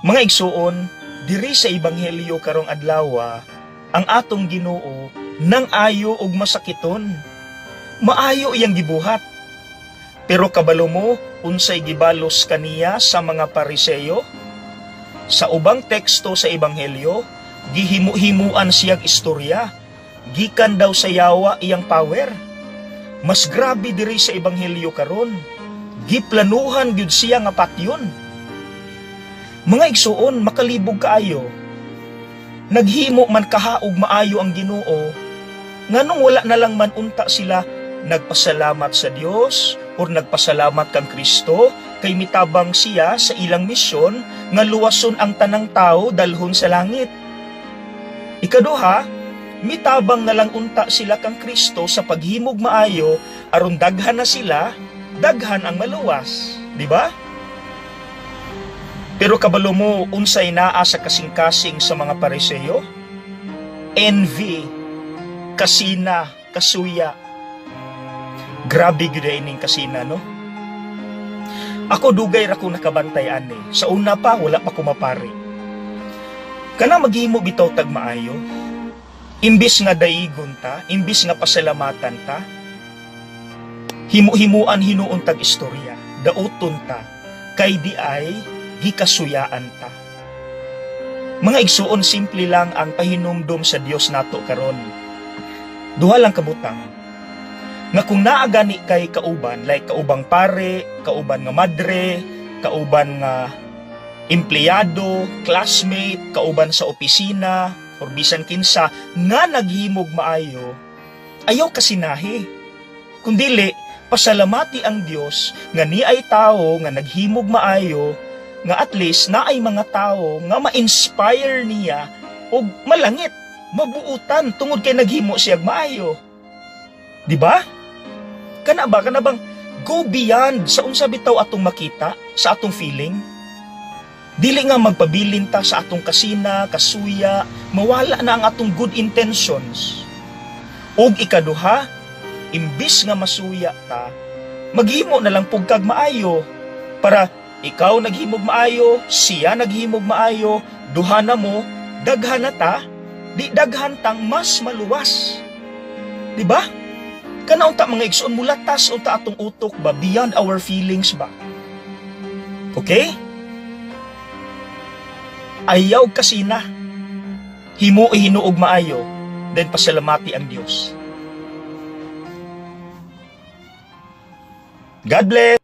Mga igsuon, diri sa ebanghelyo karong adlaw, ang atong Ginoo nang ayo og masakiton. Maayo iyang gibuhat. Pero kabalo mo unsay gibalos kaniya sa mga Pariseyo? Sa ubang teksto sa ebanghelyo, gihimu-himuan siyag istorya. Gikan daw sa yawa iyang power. Mas grabe diri sa ebanghelyo karon. Giplanuhan gyud siya nga patyon. Mga igsuon, makalibog kaayo. Naghimo man kaha og maayo ang Ginoo, nganong wala na lang man unta sila nagpasalamat sa Dios or nagpasalamat kang Kristo kay mitabang siya sa ilang misyon nga luwason ang tanang tao dalhon sa langit? Ikaduha, mitabang na lang unta sila kang Kristo sa paghimog maayo aron daghan na sila, daghan ang maluwas, di ba? Pero kabalo mo unsay naa sa kasing-kasing sa mga Pariseo? Envy, kasina, kasuya. Grabe gyud ining kasina, no? Ako, dugay ra ko nakabantay ani. Sa una pa, wala pa ko mapari. Kana maghimo bitaw tag maayo. Imbis nga daigon ta, imbis nga pasalamatan ta, himu-himuan hinuon tag istorya, dauton ta, kay di ay gikasuyaan ta. Mga igsuon, simple lang ang pahinumdom sa Dios nato karon. Duha lang kabutang. Nga kung naa gani kay kauban, like kaubang pare, kauban nga madre, kauban nga empleyado, classmate, kauban sa opisina, or bisan kinsa nga naghimog maayo, ayaw kasinahi. Kung dili, pasalamati ang Dios nga ni ay tao nga naghimog maayo, nga at least naay mga tao nga ma-inspire niya og malangit, mabuutan tungod kay naghimo siya maayo. Di ba? Kana ba, kana bang go beyond sa unsa bitaw atong makita, sa atong feeling? Dili nga magpabilin ta sa atong kasina, kasuya, mawala na ang atong good intentions. Og ikaduha, imbis nga masuya ta, maghimo na lang pug kag maayo para ikaw naghimog maayo, siya naghimog maayo, duha na mo, daghan na ta, di daghan tang mas maluwas. Di ba? Kana unta, mga igsoon, mulatas unta atong utok ba, beyond our feelings ba? Okay? Ayaw kasina. Himo hinuog maayo, then pasalamati ang Dios. God bless.